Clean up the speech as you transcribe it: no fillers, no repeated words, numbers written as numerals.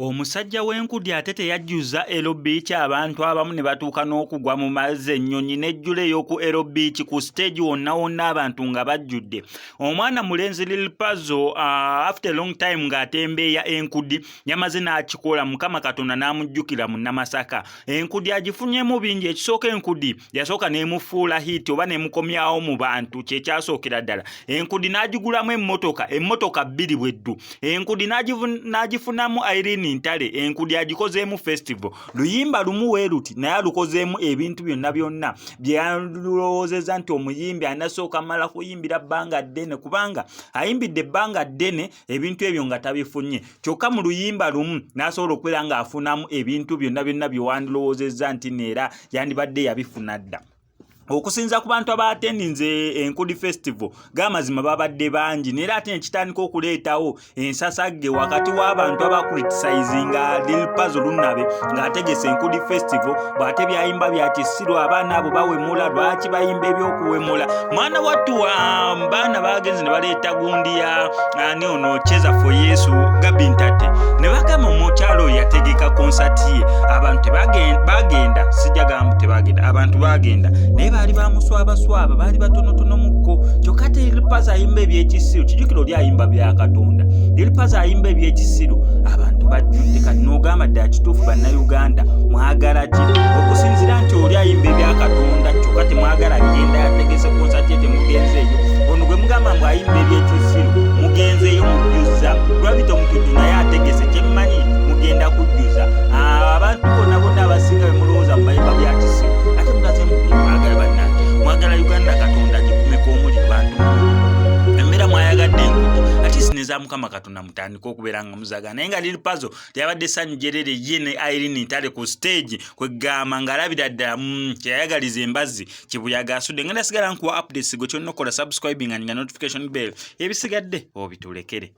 Omusajja w'enkudi ate teyajjuza Ero Beach abantu abamu ne batuuka n'okugwa mu mazzi ennyonyi n'ejjula ey'oku Ero Beach ku siteegi wonna wonna abantu nga bajjudde. Omwana mulenzi Lil Pazo after a long time ng'atembeeya enkudi yamaze n'akikola Mukama Katonda n'amujjukira Munnamasaka. Enkudi agifunyemu bingi ekisooka enkudi yasooka n'emufuula hit oba n'emukomyawo mu bantu kye kyasookera ddala. Enkudi n'agigulamu emmotoka emmotoka bbiri bweddu. Enkudi n'agifunamu Irene Ntale enkudi agikozeemu festival luyimba lumu weeruti naye alukozeemu ebintu byonna byonna bye yalowoozeza nti omuyimbi anasooka amala kuyimbira bbanga ddene kubanga ayimbidde ebbanga ddene ebintu ebyo nga tabifunye kyokka mu luyimba lumu n'asobola okubeera ng'afunamu ebintu byonna byonna bye wandirowoozezza nti neera yandibadde yabifuna dda. Okusinza ku bantu abaatendinze Enkudi Festival g'amazima babadde bangi naye ate nekitandika okuleetawo ensasagge wakati w'abantu abakritisayizinga Lil Pazo Lunabe ng'ategese Enkudi Festival bw'ate byayimba bya kisiru abaana abo bawemula lwaki bayimba ebyokuwemula mwana wattu baana bagenze ne baleeta gundi ya ani ono Cheza for Yesu Gabi Ntate ne bagamba omukyalo oyo yategeka konsati ye abantu bagenda sijja gamba tebagenda abantu bagenda naye baali bamuswabaswaba baali batonotono mukko kyokka te Lil Pazo ayimba ebyekisiru kijukiro oli ayimba bya Katonda Lil Pazo ayimba ebyekisiru abantu bajjudde kati n'ogamba ddala kituufu bannayuganda mwagala ki okusinziira nti oli ayimba ebya Katonda kyokka temwagala genda yategese konsati ye temugenzeeyo ono gwe mugamba mbu ayimba ebyekisiru mugenzeeyo mujjuzza Gravity Omutujju naye ategese kyemmanyi mugenda kujjuza abantu bonna bonna abasinga bemulowooza mubayimba bya kisiru ate mugaze mwagala bannange mwagala Uganda Katonda agikumeko omuliro bantu embeera mwayagadde enkuti ate sineza Mukama Katonda mutandike okubeera nga muzaga naye nga Lil Pazo lyabadde ssanyu jerere ye ne Irene Ntale ku stage kwegamba ng'alabira ddala kyeyayagaliza embazzi kibuyaga asudde ngenda sigala nkuwa updates gwe kyonna okola subscribing and notification bell ebisigadde obitulekere.